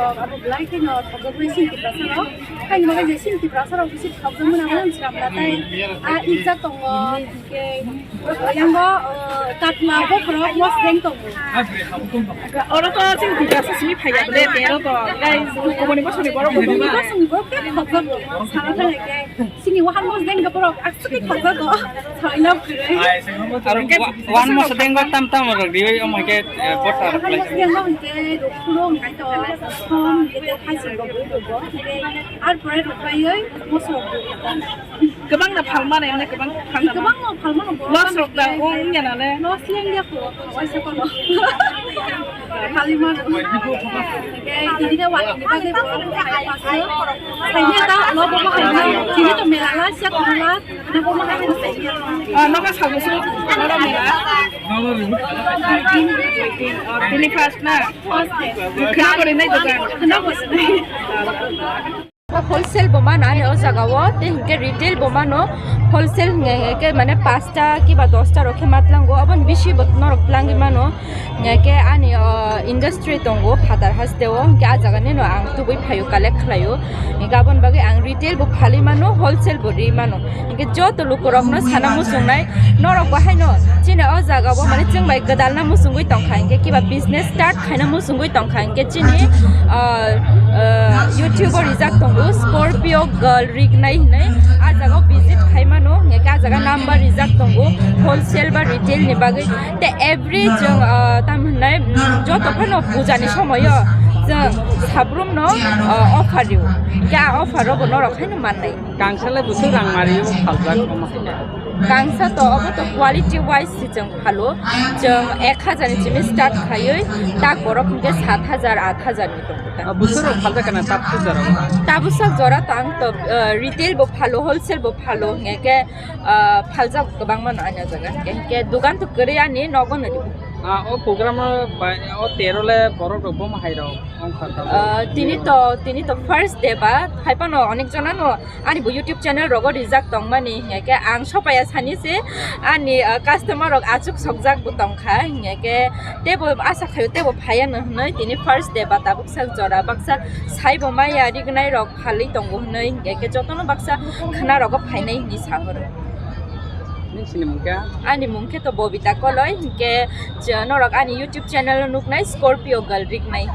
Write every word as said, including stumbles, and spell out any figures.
Abo belai kheno thokjagwi sini Tiprasa rok. Haini bagwi je sini Tiprasa rok bisi thokjagmani abo wngkha tai, ah, ijak tongo, hingke yango, ah, Katla bokhorok mosdeng tongo. Oro to sini Tiprasa simi phaiya bole, tero to, guys, kubuni bosongni borok kubuni bosongni borok khe thokjago. Sana thangke. Sini wahan mosdeng ga borok aswk khe thokjago. Sawi love kwrwi. Aro wa-, wan mosdeng ga tam tam rok riwi omo khe, eh, bota rok lai. Mosdeng ga hwnkhe rukphuru hwnkhe to som hwnkhe tei haising rok rwi rwgo. Hwnkhe ar pore rwphaiwi mosok rwgo. Kwbang no phalmani, hwnwi kwbang phalmani. Kwbang no phalmani bo. Loss rok da wng ya nale. Loss leng ya ko. Waisa kono. Kali mano. Hingke tini de wani ni bagwi bo. Saini ta lo bo hai na. Tini to mela la sia kono la. Na bo ma hai na saini. Ah, no ka sabu su. No mela. Tini first na. First. Khna bori nai to ka. Khna bori nai. Wholesale bo mano ani o jaga o, tei hinkhe retail bo mano. Wholesale hinkhe mane pasta kiba dosta rok khe matlango, aboni bisi bo norok tlangwi mano. Hinkhe ani, o, industry tongo phatar haste o, hinkhe a jaga nino ang tubui phaio, collect khlaio. Hinkhe aboni bagwi ang retail bo phalwi mano, wholesale bo rwi mano. Hinkhe joto lukurokno sana muchungnai, norok bo haino chini o jaga o mane chwng bai gwdalna muchungwi tongkha, hinkhe kiba business start khaina muchungwi tongkha, hinkhe chini, ah, ah, YouTube o rijak tongo Scorpio Girl Rignai hinwi, a jaga o visit khai mano, hinkhe a jaga number rijak tongo wholesale ba retail ni bagwi. Te every chwng, ah, tam hinai, mm, joto phano puja ni somoyo chwng sabrum no, ah, offer rio, hinkhe a offer rogo norok haino mannai. Kangsa le bwswk rang mari o phaljak omo hai khe. Kangsa to obo to quality wise se chwng phalo, chwng ek hajar ni simi start khaiwi tak borok hinkhe sat hajar, at hajar ni tongo ta. Ah, bwswk rok phaljak kana tabuk jora o? Tabuk sak jora to ang to, ah, retail bo phalo, wholesale bo phalo, hinkhe, ah, phaljak kwbangma no ani o jaga. Hinkhe, hinkhe dugan to kwrwi ani nogo no rw. Ah, o program o bai, o tero le borok rok bo hai rok wngkha tabuk. Ah, tini to, tini to first day ba, hai phano onek jona no ani bo YouTube channel rogo rijak tongmani, hinkhe ang sopaya sani se ani, ah, customer rok achuk sokjak bo tongkha, hinkhe tebo asa khaio tebo phaiya no hinwi tini first day ba tabuk sak jora baksa saibo maya rignai rok phalwi tongo hinwi, hinkhe jotono baksa khna rogo phainai hinwi sahoro. Nini mung khe? Ani mung khe to Bobita Koloi, hinkhe norok ani YouTube channel o nuknai Scorpio Girl Rignai.